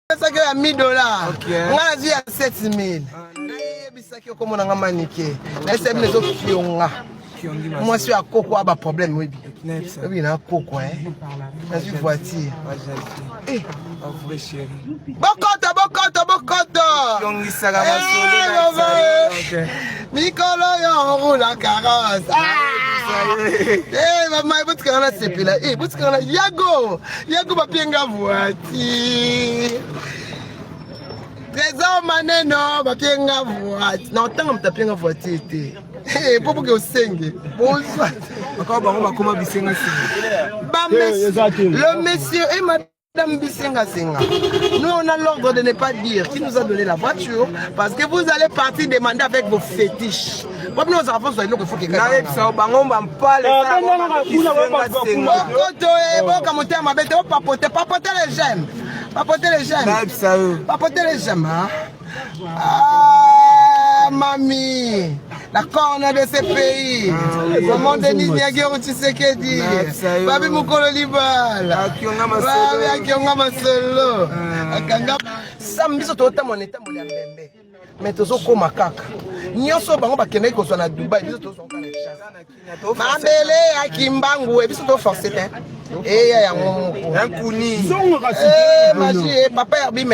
Napesaki yo ya 1000 dollars, nga nazwi ya 7000. Nayebisaki yo komona nga manike, nayebisa bino ezofionga mwasi oyo akoko a baproblème. Oyebi, oyebi na akoko nazwi voiture. Bokoto, bokoto, bokoto, mikolo yo roula carrosse. Mama, botikanga na sepela, botikanga na yago yago. Bapienga voiture, Trésor Maneno bapienga voiture. Na otanga moto apienga voiture te, mpo boke osenge bozwa. Bango bakoma bisenga senga. Le monsieur et madame Bisenga Senga, nous, on a l'ordre de ne pas dire qui nous a donné la voiture parce que vous allez partir demander avec vos fétiches. Nous avons il faut que Nayebisa bango bampale. Bokoto boka motema mabe te, papote, papote les j'aime. Papote les j'aime. Nayebisa yo. Papote les j'aime. Hein? Ah, mamie, la corne de ce pays. Maman Denise Nyakeru Tshisekedi. Babi Mukolo Libala. Akionga masolo. Babi Akionga masolo. Akanga. Sam, biso totamona etamboli ya mbembe. Mais tozokóma kaka nyonso bango bakendaki kozwa na Dubai, biso tozwa kaka na Kinshasa. Mabele ya Kimbangu, biso toforce te, eya yango moko. Nkuni. Magie, papa Herbi.